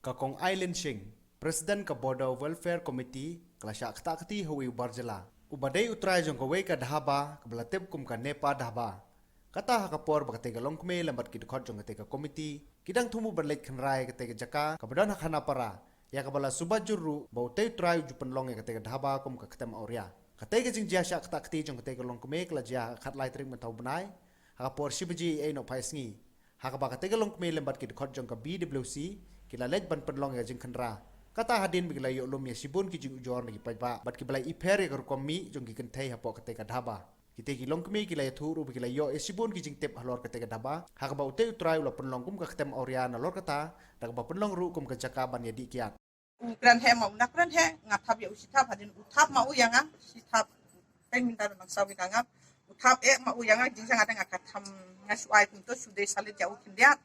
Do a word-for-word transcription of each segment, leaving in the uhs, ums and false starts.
Ka Kong Ailin Singh, President ka Border Welfare Committee, ka la shah kata kti ha uwei u bar jylla uba dei u trai jong kawei ka dhaba kaba la tip kum ka Nepa Dhaba. Kata ha ka por ba katei ka longkmie lem bad ki dkhot jong katei ka komiti ki dang thmu ban leit khynra ïa katei ka jaka kaba don ha Khanapara, ïa kaba la suba jur ruh ba utei u trai u ju pynlong ïa katei ka dhaba kum ka ktem awria. Katei ka jingjia shah kata kti jong katei ka longkmie ka la jia ha ka khatlai tarik mynta u bnai ha ka por shi baje eiei nohphai sngi, ha kaba katei ka longkmie lem bad ki dkhot jong ka B W C ki la leit ban pynlong ïa ka jingkhynra. Kata hadien ba ki la ïoh lum ïa shibun ki jingujor na ki paidbah bad kiba la ipher ïa ka rukom mih jong ki kynthei hapoh katei ka dhaba. Kitei ki longkmie ki la ïathuh ruh ba ki la ïoh ïa shibun ki jingtip halor katei ka dhaba, ha kaba utei u trai u la pynlong kum ka ktem awria nalor kata, da kaba pynlong ruh kum ka jaka ban ïadih kiad. U kren heh ma u na kren heh, nga thap ïa u shi thap, hadien u thap ma u ïa nga shi thap. Peng mynta da nang sawi ka ngap. U thap eh ma u ïa nga, jingshang ada nga ka tham, nga shu ai kumto shu dei salit ïa u khyndiat.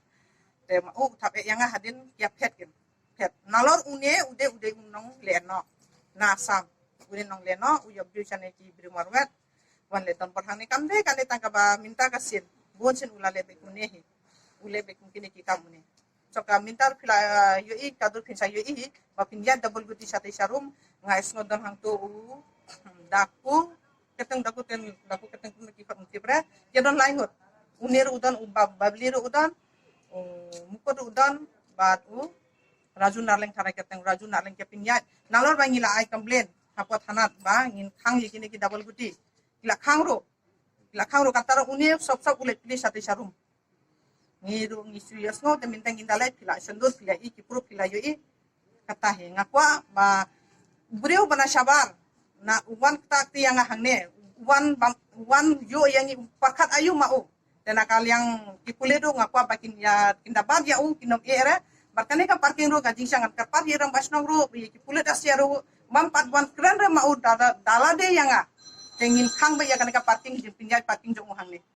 Te ma u thap eh ïa nga hadien ïa phet kin. Phet. Nalor une u dei, u dei u nonglehnoh na Assam. U dei nonglehnoh, u ïa briew shane ki briew marwet. Wan leh don bor hangne, kam dei kane tang kaba mynta ka sien. Bun sien u la leh beit kumne hi. U leh beit kum kine ki kam une. So ka mynta phi la, uh, ïohi, ka dur phin sa ïohi hi ba phin ïaid double guti shatei sharum. Nga sngew don hangto u Daku, Keteng Daku, ten Daku Keteng, kum ki khot Mukti Pre. Ïa don lai ngut. Une ruh u don, u Ba-, Babli ruh u don, u Mukut ruh u don, bad u Raju Narleng, Tharai Keteng Raju Narleng, ke phin ïaid. Nalor ba ngi la ai complain hapoh thanat ba ngin khang ïa kine ki double guti. Ki la khang ruh. Ki la khang ruh, kata ruh une sop sop u leit plie shatei sharum. Ngi ruh ngi shu ïohsngew, te mynta ngin da leit, phi la shon dur, phi la i ki proof, phi la ïohi. Kata hi nga kwah ba u briew ba na shabar, na u wan kata kti ïa nga hangne, u wan bam, u wan ïoh ïa ngi, u pyrkhat aïu ma u. Te na ka liang ki pulit ruh nga kwah ba kin ïa, kin da bat ïa u, kin ym eh re. Bad kane ka parking ruh ka jingshang, ngan kyrpad ïa i rangbah shnong ruh, ïa ki pulit S T ruh, bam pat wan kren re ma u da, da, da lade ïa nga. Te ngin khang beit ïa kane ka parking, jingpynïaid parking jong u hangne.